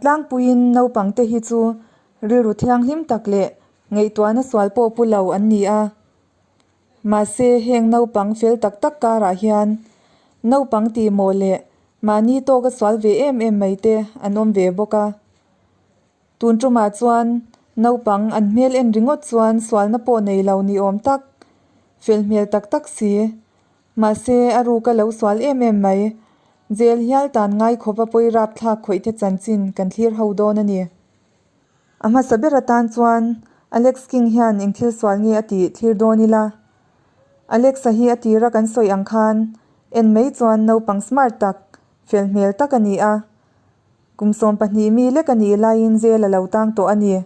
tlangpuiin naupangte hi chu rilru thianghlim tak leh ngaihtuahna sual pawh pu lo an ni a. Mahse heng naupang fel tak tak karah hian naupang tihmawh leh mahni tawka sual ve em em mai te an awm ve bawk a. Tun tumah chuan naupang an hmel en ringawt chuan sualna pawh nei lo ni awm tak, fel hmel tak tak si. Mahse a ruka lo sual em em mai. Jail hial tan ngai khawpa pawi rapthlak khawih te chanchin kan thlir ho dawn a ni. A hmasa ber atan chuan Alex King hian eng thil sual nge a tih thlir dawn ila. Alex-a hi a tira kan sawi ang khan en mai chuan naupang smart tak, fel hmel tak a ni a. Kum 12 mi lek a nih laiin jail a lo tang tawh a ni.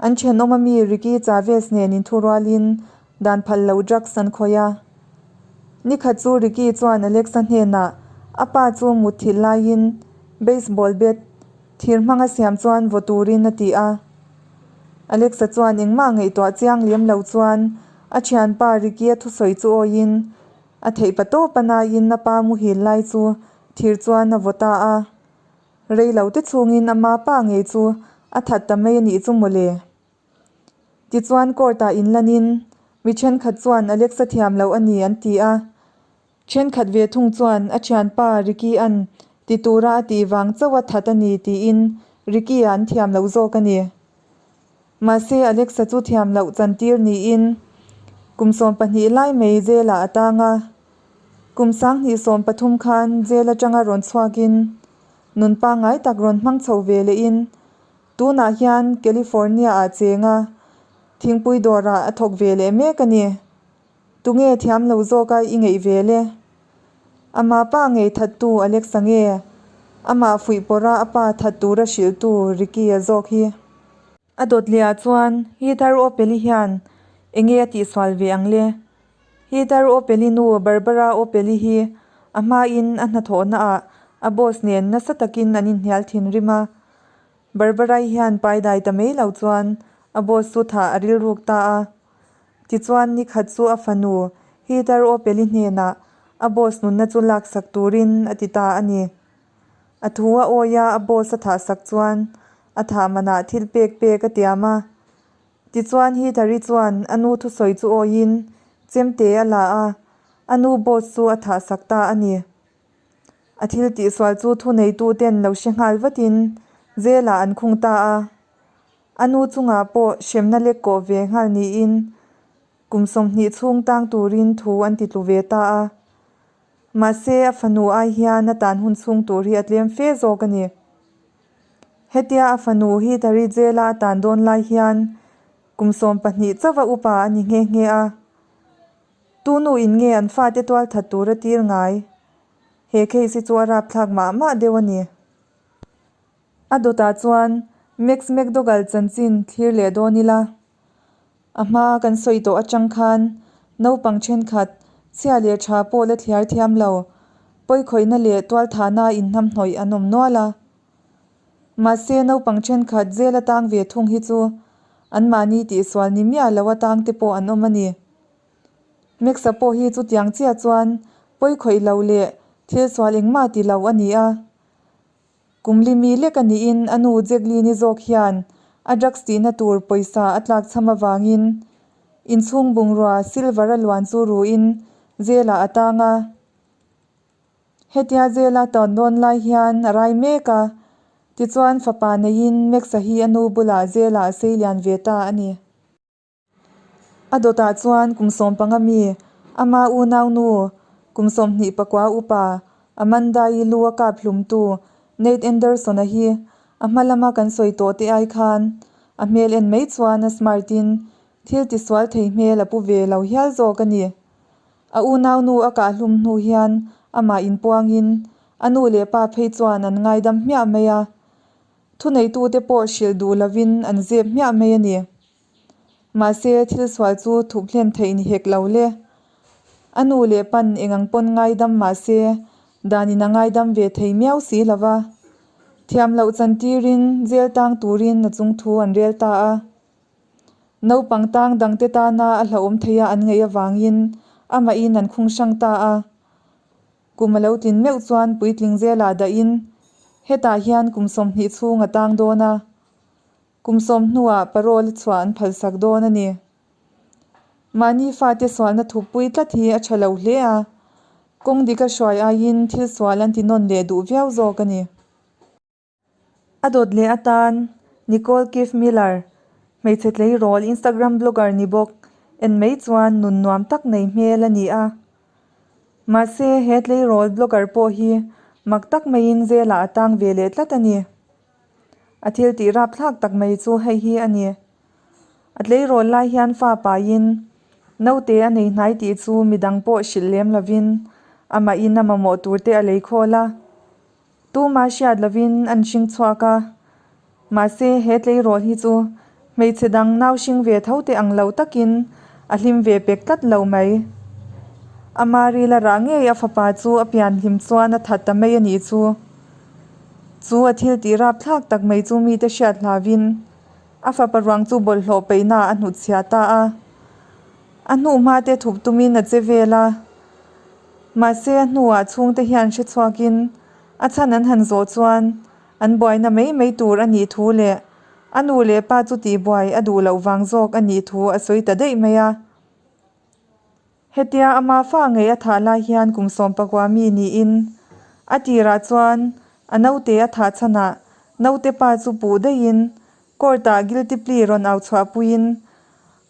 An thenawm ami Ricky Chavez nen inthurualin dan phal loh drugs an khawih a. Nikhat chu Ricky chuan Alex-a hnenah a pa chu mutthilh laiin baseball bat thir hmanga siam chuan vaw turin a ti a. Alex-a chuan engmah ngaihtuah chiang lem lo chuan a thianpa Ricky-a thusawi chu awiin a theih pa tawp a naiin a pa muhil lai chu thir chuan a vaw ta a. Rei lo te chhungin ama pa ngei chu a that ta mai a nih chu mawle. Tichuan court ah inlanin mi thenkhat chuan Alex-a thiam loh a ni an ti a. Thenkhat ve thung chuan a thianpa Ricky-a'n ti tura a tih vang chauh a that a ni tiin Ricky-a an thiam loh zawk a ni. Mahse Alex-a chu thiam loh chantir niin kum 12 lai mai jail-ah a tang a. Kum 2013 khan jail atanga rawn chhuakin nun pangngai tak rawn hmang chho ve lehin tunah hian California-ah cheng a, thingpui dawrah a thawk ve leh mek a ni. Tunge thiam lo zawk a i ngeih ve le? Amah pa ngei thattu Alex-a nge? Amah fuih pawrha a pa that tura hrilhtu Ricky-a zawk hi. A dawt leh ah chuan Heather Opel-i hian enge a tihsual ve ang le? Heather Opel-i nu Barbara Opel-i hi a hmain a hnathawhna ah a boss nen nasa takin an inhnial thinrim a. Barbara-i hian paidai ta mai lo chuan a boss chu thah a rilruk ta a. Tichuan ni khat chu a fanu Heather Opel-i hnenah a boss nunna chu laksak turin a ti ta a ni. A thu a awi a, a boss a thahsak chuan a thah manah thil pek pek a tiam a. Tichuan Heather-i chuan a nu thusawi chu awiin chemte a la a, a nu boss chu a thahsak ta a ni. A thil tihsual chu thuneituten lo hre nghal vatin jail-ah an khung ta a. A nu chungah pawh hremna lek kawh ve nghal niin kum 20 chhung tang turin thu an ti tlu ve ta a. Mahse a fanu ai hian a tan hun chhung tur hi a tlem fe zawk a ni. Hetia a fanu hi Tari Jail-a a tan dawn lai hian kum 12 chauha upa a ni nghe nghe a. Tu nu in nge an fate tual that tur a tir ngai? He case hi chu a rapthlak mah mah deuh a ni. A dawtah chuan Max McDougall chanchin thlir leh dawn ila. A hma kan sawi tawh atang khan naupang thenkhat chhia leh tha pawh la thliar thiam lo, pawikhawihna leh tualthahna inhnamhnawih an awm nual a. Mahse naupang thenkhat jail atang ve thung hi chu anmahni tihsual ni miah lo atang te pawh an awm a ni. Max-a pawh hi chutiang chiah chuan pawikhawih lo leh thil sual engmah ti lo a ni a. Kum li mi lek a niin a nu Jacqueline-i zawk hian a drugs tihna tur pawisa a tlak chham avangin inchhung bungrua silver a luan chu ruin jail-ah a tang a. Hetia jail-a tawn dawn lai hian a rai mek a, tichuan fapa neiin Max-a hi a nu bulah jail-ah a seilian ve ta a ni. A dawtah chuan kum 15 mi, ama unaunu kum 24 upa Amanda-i lu a kap hlumtu Nate Anderson-a hi a hma lama kan sawi tawh te ai khan a hmel en mai chuan a smart-in thil tisual thei hmel a pu ve lo hial zawk a ni. A unaunu a kah hlum hnu hian amah inpuangin a nu leh pa phei chuan an ngaidam hmiah mai a. Thuneitute pawh hrilh duh lovin an zep hmiah mai a ni. Mahse, thil sual chu thup hlen theih ni hek lo le. A nu leh pan eng ang pawn ngaidam mahse, danin a ngaidam ve thei miau si lo va. Thiam loh chantirin jail tang turin a chung thu an rel ta a. Naupang tang dangte tana a hlauhawm theia an ngaih avangin amahin an khung hrang ta a. Kum a lo tlin meuh chuan puitling zelah dahin. Hetah hian kum 20 chhung a tang dawn a, kum 10 hnuah parole a chhuah an phalsak dawn a ni. Mahni fate sualna thuppui tlat hi a tha lo hle a, kawng dik a hruai aiin thil sual an ti nawn leh duh viau zawk a ni. A dawt leh atan Nicole Keefe Miller, hmeichhe tleirawl Instagram blogger ni bawk en mai chuan nun nuam tak nei hmel a ni a. Mahse, he tleirawl blogger pawh hi mak tak maiin zelah a tang ve leh tlat a ni. A thil tih rapthlak tak mai chu hei hi a ni. A tleirawl lai hian fa paiin naute a nei hnai tih chu midang pawh hrilh lem lovin amahin a mamawh turte a lei khawl a. Tuma hriat lovin an hring chhuak a, mahse he tleirawl hi chu hmeichhe dang nau hring ve tho te ang lo takin a hlim ve pek tlat lo mai. Ama ril a rah ngei a fapa chu a pian hlim chuan a that ta mai a nih chu. Chu a thil tih rapthlak tak mai chu mite hriat hlavin a fapa ruang chu bawlhhlawh peihna a hnutchhiah ta a. A hnuhma te thup tumin a che vel a. Mahse a hnuah chhungte hian hre chhuakin a chhan an han zawh chuan an buaina mai mai tur a nih thu leh a nu leh pa chu tihbuai a duh loh vang zawk a nih thu a sawi ta daih mai a. Hetia ama fa ngei a thah lai hian kum 14 mi niin a tirah chuan a naute a thah chhanah naute pa chu puh daihin court-ah guilty plea rawn au chhuahpuiin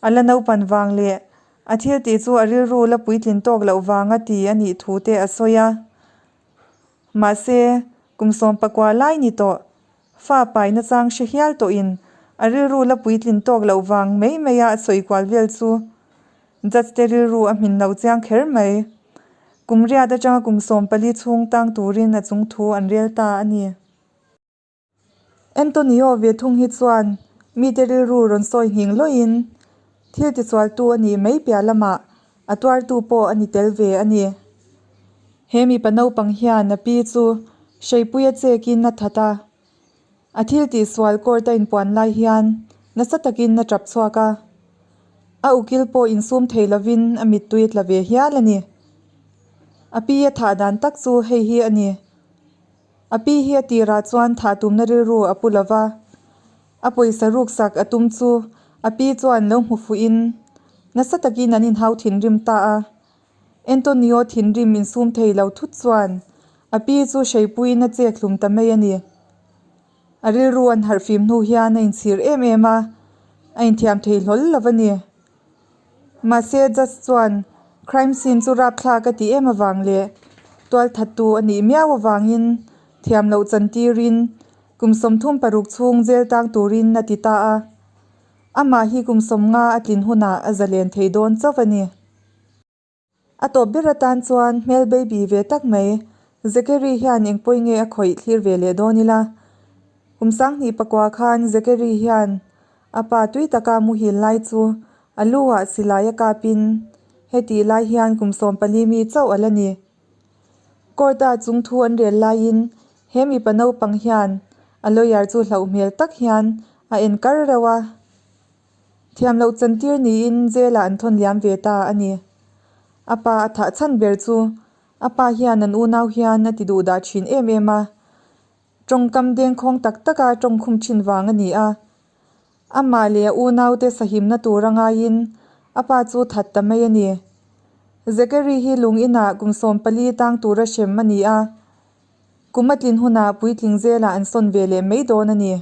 a la naupan vang leh A thil tih chu a rilru la puitlin tawk loh vanga ti a nih thu te a sawi a. Mahse, kum 14 lai ni tawh, fa pai nachang hre hial tawhin a rilru la puitlin tawk loh vang mai mai a a sawi kual vel chu judge te rilru a hmin lo chiang kher mai. Kum riat atanga kum 14 chhung tang turin a chung thu an rel ta a ni. Antonio ve thung hi chuan mite rilru rawn sawi nghing lawin thil tichualtu a nih mai piah lamah a tuartu pawh a ni tel ve a ni. He mipa naupang hian a pi chu hreipui a chekin a that a, a thil tihsual court a inpuan lai hian nasa takin a tap chhuak a, a ukil pawh insum thei lovin a mittui a tla ve hial a ni. A pi a thah dan tak chu hei hi a ni. A pi hi a tirah chuan thah tumna rilru a pu lo va, a pawisa ruksak a tum chu a pi chuan lo hmu fuhin nasa takin an inhau thinrim ta a. Antonio thinrim insum thei lo thut chuan a pi chu hreipuiin a chek hlum ta mai a ni. A rilru an harhfim hnu hian a inchhir em em a, a inthiam thei hlawl lo va ni. Mahse, judge chuan crime scene chu rapthlak a tih em avang leh tualthattu a nih miau avangin thiam loh chantirin kum 36 chhung jail tang turin a ti ta a. Amah hi kum 50 a tlin hunah a zalen thei dawn chauh a ni. A tawp ber atan chuan hmel baby ve tak mai Zachary hian eng pawi nge a khawih thlir ve leh dawn ila. Kum 2009 khan Zachary hian a pa tui taka muhil lai chu a lu ah silai a kapin hetih lai hian kum 14 mi chauh a la ni. Court a chung thu an rel laiin he mipa naupang hian a lawyer chu hlauh hmel tak hian a en kar reuh a. Thiam loh chantir niin jail ah an thawn liam ve ta a ni. A pa a thah chhan ber chu a pa hian an unau hian a ti duh dah thin em em a. Tawngkam dengkhawng tak taka tawngkhum thin vang a ni a. Amah leh a unaute sahimna tur a ngaiin a pa chu that ta mai a ni. Zachary hi lung inah kum 14 tang tura hrem a ni a. Kum a tlin hunah puitling zelah an sawn ve leh mai dawn a ni.